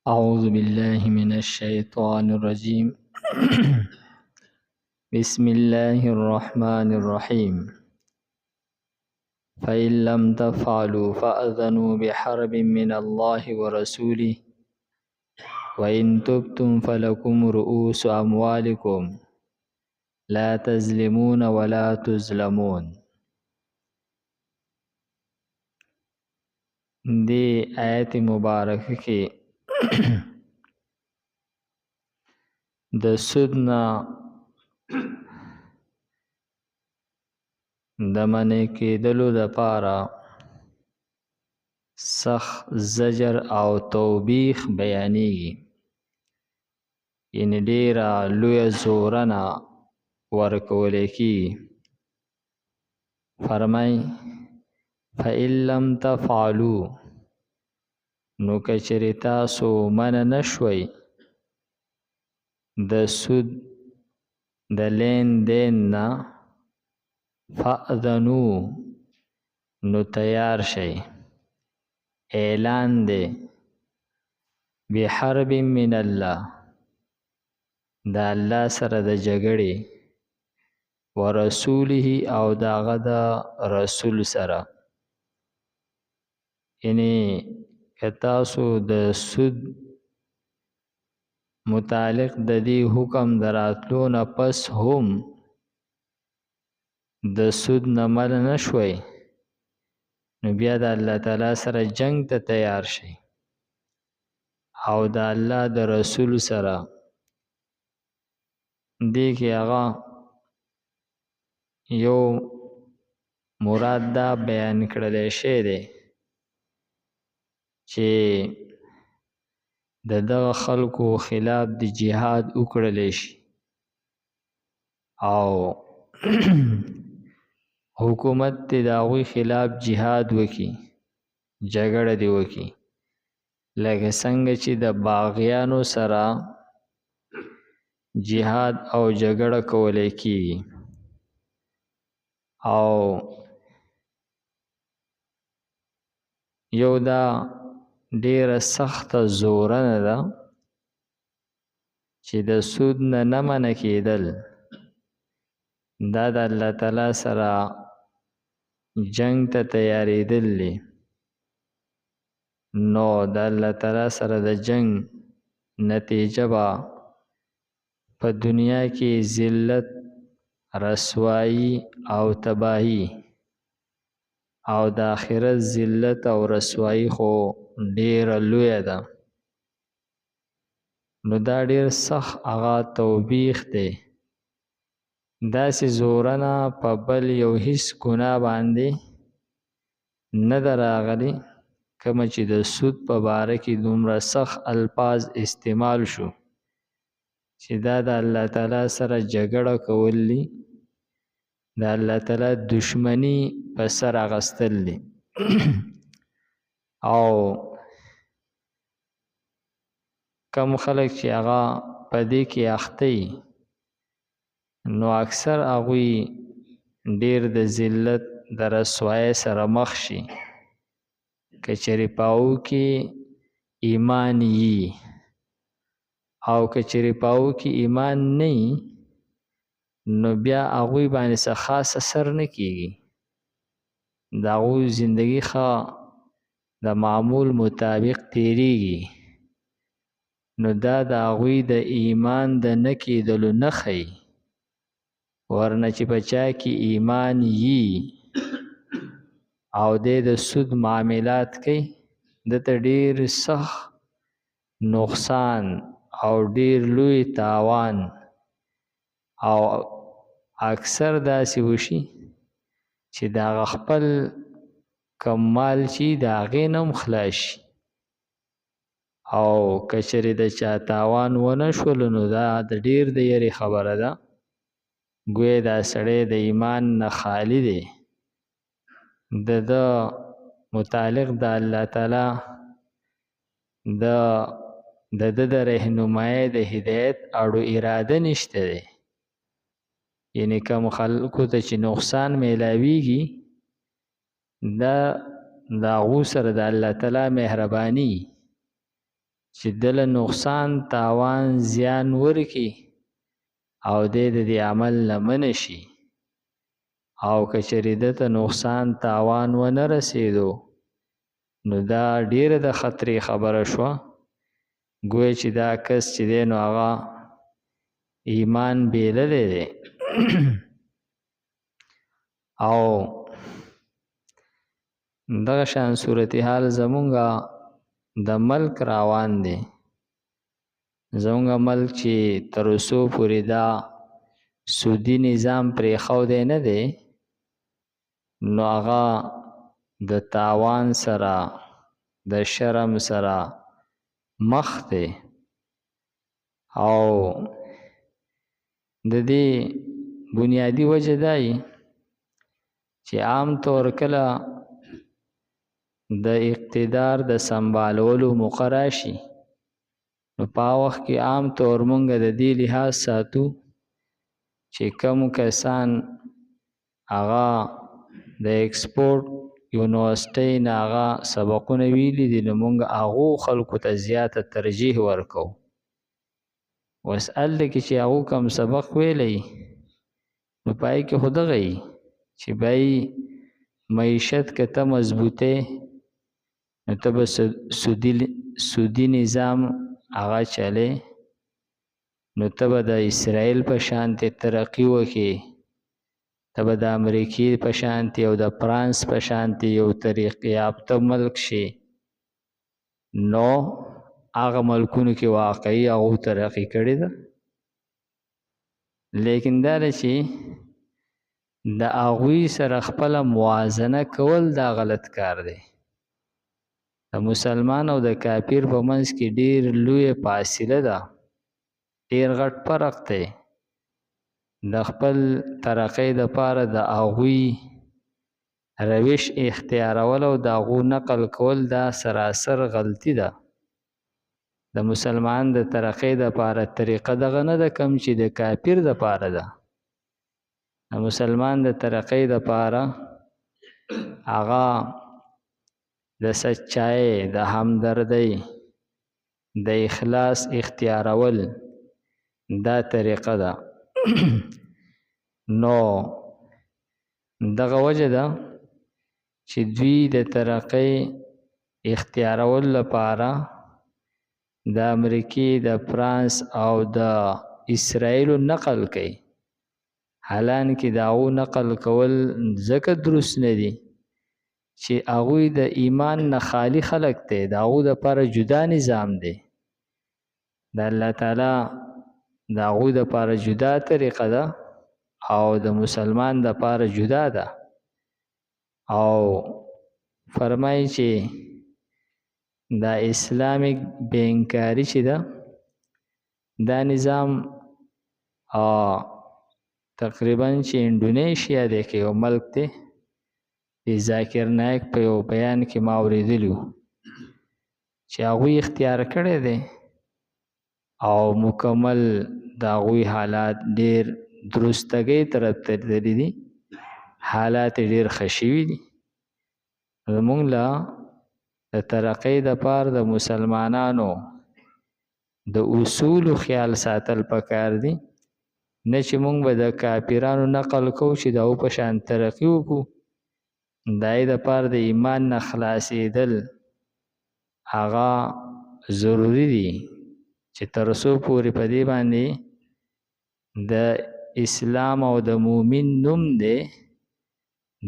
أعوذ بالله من الشيطان الرجيم. بسم الله الرحمن الرحيم. فإن لم تفعلوا فأذنوا بحرب من الله ورسوله، وإن تبتم فلكم رؤوس أموالكم لا تظلمون ولا تظلمون. دې آیت مبارک کې د سود نه د منع کېدلو دپاره سخت زجر او توبیخ بیانېږي، یعنې ډېره لویه زورنه ورکولی کېږي. فرمایي فإن لم تفعلوا، نو که چېرې تاسو منع نه شوئ د سود د لین دین نه، فأذنو، نو تیار شئ، اعلان دی، بحرب من الله، د الله سره د جګړې، ورسوله، او د هغه د رسول سره. یعنې که تاسو د سود متعلق د دې حکم د راتلو نه پس هم د سود نه منع نه شوئ، نو بیا د الله تعالی سره جنگ ته تیار شئ او د الله د رسول سره. دې کې هغه یو مراد دا بیان کړلی شوی دی چې د دغه خلکو خلاف د جهاد وکړلی شي او حکومت دې د هغوی خلاف جهاد وکړي، جګړه دې وکړي، لکه څنګه چې د باغیانو سره جهاد او جګړه کولی کېږي. او یو دا ډېره سخته زورنه ده چې د سود نه نه منع کېدل دا د الله تعالی سره جنگ ته تیارېدل دي. نو د الله تعالی سره د جنگ نتیجه به په دنیا کې ذلت، رسوایی او تباهي، او د آخرت ذلت او رسوایی خو ډېره لویه ده. نو دا ډېر سخت هغه توبیخ دی. داسې زورنه په بل یو هیڅ ګناه باندې نه ده راغلې کومه چې د سود په باره کې دومره سخت الفاظ استعمال شو چې دا د الله تعالی سره جګړه کول دي، د الله تعالی دشمني په سر اخیستل دي. او کم خلک چې هغه په دې کې اخته وي، نو اکثر هغوی ډېر د ذلت د رسوایۍ سره مخ شي که چېرې په هغو کې ایمان یي، او که چېرې په هغو کې ایمان نه وي نو بیا هغوی باندې څه خاص اثر نه کېږي، د هغوی زندګي ښه د معمول مطابق تېرېږي. نو دا د هغوی د ایمان د نه کېدلو نښه وي، ورنه چې په چا کې ایمان یي او دی د سود معاملات کوي، ده ته ډېر سخت نقصان او ډېر لوی تاوان، او اکثر داسې وشي چې د هغه خپل کوم مال چې د هغې نه هم خلاص شي، او که چېرې د چا تاوان ونه شولو نو دا د ډېر د یرې خبره ده، ګویا دا سړی د ایمان نه خالي دی، د ده متعلق د الله تعالی د ده د رهنمایۍ د هدایت اړو اراده نشته دی. یعنې کوم خلکو ته چې نقصان میلاویږي دا د هغو سره د الله تعالی مهرباني، چې دله نقصان، تاوان، زیان ورکي او دی د دې عمل نه منع شي، او که چېرې ده ته نقصان تاوان ونه رسېدو نو دا ډېره د خطرې خبره شوه. ګویا چې دا کس چې دی نو هغه ایمان بیللی دی. او دغه شان صورتحال زمونږه د ملک روان دی. زمونږ ملک چې تر اوسو پورې دا سودي نظام پرېښودی نه دی، نو هغه د تاوان سره، د شرم سره مخ دی. او د دې بنیادي وجه دا چې عام طور کله د اقتدار د سنبالولو موقع راشي، نو په هغه وخت کې عام طور مونږ د دې لحاظ ساتو چې کم کسان هغه د اکسپورټ یونیورسټۍ نه هغه سبقونه ویلي دي، نو مونږ هغو خلکو ته زیاته ترجیح ورکوو. اوس هلته کې چې هغو کوم سبق ویلی نو په هغې کې خو دغه وي چې بای معیشت که ته مضبوطی نو ته به سودي نظام هغه چلی، نو ته به د اسرائیل په شانتې ترقي وکړې، ته به د امریکې په شانتې او د فرانس په شانتې یو ترقي یافته ملک شې. نو هغه ملکونو کې واقعي هغو ترقي کړې ده، لیکن دا ده چې د هغوی سره خپله موازنه کول دا غلط کار دی. د مسلمان او د کافر په منځ کې ډېر لویه فاصله ده، ډېر غټ فرق دی. د خپل ترقۍ دپاره د هغوی روش اختیارول او د هغو نقل کول دا سراسر غلطي ده. د مسلمان د ترقۍ دپاره طریقه دغه نه ده کوم چې د کافر دپاره ده. د مسلمان د ترقۍ دپاره هغه د سچای، د همدردۍ، د اخلاص اختیارول دا طریقه ده. نو دغه وجه ده چې دوی د ترقۍ اختیارول لپاره د امریکې، د فرانس او د اسرائیلو نقل کوي، حالانکه د هغو نقل کول ځکه درست نه دي چې هغوی د ایمان نه خالي خلک دی، د هغو دپاره جدا نظام دی، د الله تعالی د هغوی دپاره جدا طریقه ده او د مسلمان دپاره جدا ده. او فرمایي چې دا اسلامیک بینکاری چې ده دا نظام تقریبا چې انډونیشیا دی که یو ملک دی، د ذاکر نایک په یو بیان کې ما اورېدلي وو چې هغوی اختیار کړی دی او مکمل د هغوی حالات ډېر درستګۍ طرف ته تللي دي، حالات یې ډېر ښه شوي دي. زمونږ له د ترقۍ دپاره د مسلمانانو د اصولو خیال ساتل پکار دي، نه چې مونږ به د کافرانو نقل کوو چې د هغو په شان ترقي وکړو. د هغې دپاره د ایمان نه خلاصېدل هغه ضروري دي چې تر څو پورې په دې باندې د اسلام او د مؤمن نوم دی،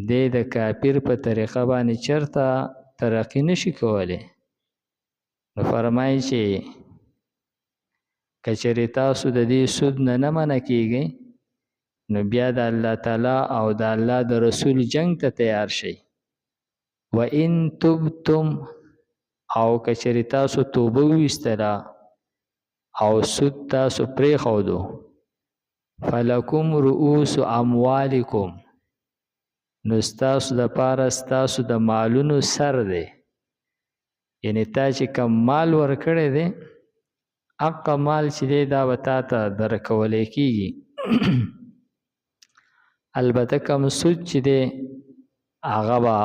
دی د کافر په طریقه باندې چرته ترقي نشي کولی. نو فرمایي چې که چېرې تاسو د دې سود نه نه منع کیږئ نو بیا د الله تعالی او د الله د رسول جنگ ته تیار شئ. وان تبتم، او که چېرې تاسو توبه وویستله او سود تاسو پرېښودو، فلکم رؤوس اموالکم، نو ستاسو دپاره ستاسو د مالونو سر دی. یعنی تا چې کوم مال ورکړی دی هغه مال چې دی دا به تا ته درکولی کېږي. البته کوم سود چې دی هغه به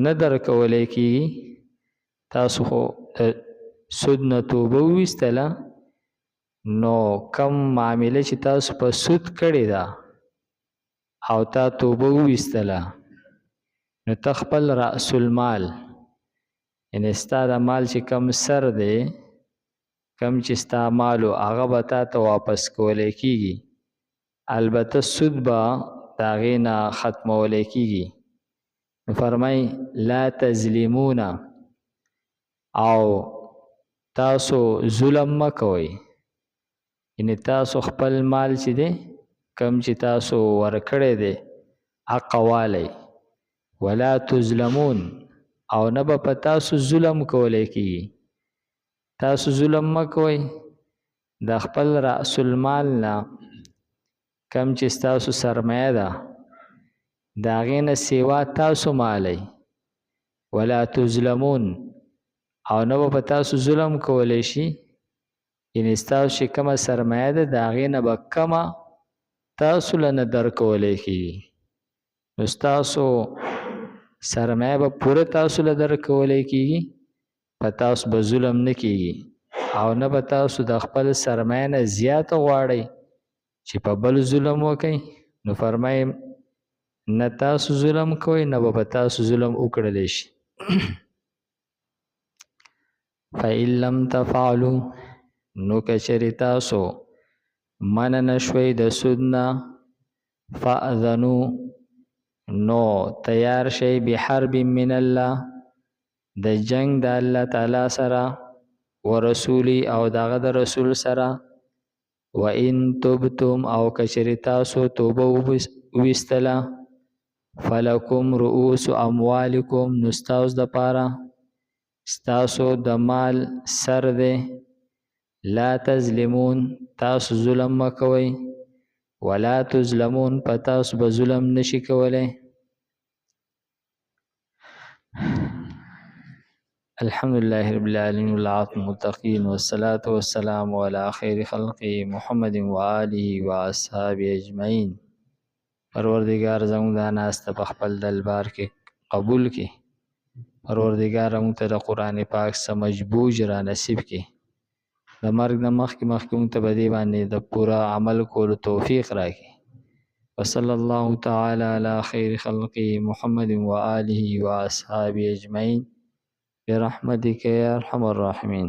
نه درکولی کېږي تاسو خو د سود نه توبه وویستله، نو کم معامله چې تاسو په سود کړې ده او تا توبه وویستله، نو ته خپل رأس المال، یعنې ستا د مال چې کم سر دی، کم چې ستا مال و، هغه به تا ته واپس کولی کېږي، البته سود به د هغې نه ختمولی کېږي. نو فرمایي لا تظلمون، او تاسو ظلم مه کوئ، یعنې تاسو خپل مال چې دی کم چې تاسو ورکړی دی حق والی، ولا تظلمون، او نه به په تاسو ظلم کولی کېږي. تاسو ظلم مه کوئ، د خپل رأس المال نه کم چې ستاسو سرمایه ده د هغې نه سیوا تاسو مالئ، ولا تظلمون، او نه به په تاسو ظلم کولی شي، یعنې ستاسو چې کومه سرمایه ده د هغې نه به کمه تاسو له نه درکولی کېږي. نو ستاسو سرمایه به پوره تاسو له درکولی کېږي، په تاسو به ظلم نه کېږي، او نه به تاسو د خپل سرمایه نه زیاته غواړئ چې په بل ظلم وکئ. نو فرمایي نه تاسو ظلم کوئ، نه به په تاسو ظلم وکړلی شي. فإن لم تفعلوا، نو که چېرې تاسو منع نه شوئ د سود نه، فأذنو، نو تیار شئ بحرب من الله، د جنگ د الله تعالی سره، ورسولي، او د هغه د رسول سره، وإن تبتم، او که چېرې تاسو توبه وویستله، فلکم رؤوس اموالکم، نو ستاسو دپاره ستاسو د مال سر دی، لا تظلمون، تاسو ظلم مه کوئ، ولا تظلمون، په تاسو به ظلم نشي کولی. الحمد لله رب العالمين والعاقبة للمتقين والصلاة والسلام على خير خلقه محمد وآله وأصحابه أجمعين. پروردګار زموږ دا ناسته په خپل دربار کې قبول کړي. پروردګار موږ ته د قرآن پاک سمجھ بوج را نصیب کړي. د مرګ نه مخکې مخکې موږ ته په دې باندې د پوره عمل کولو توفیق راکړي. وصلی الله تعالی علی خیر خلقه محمد وآله وأصحابه أجمعين برحمتك يا أرحم الراحمين.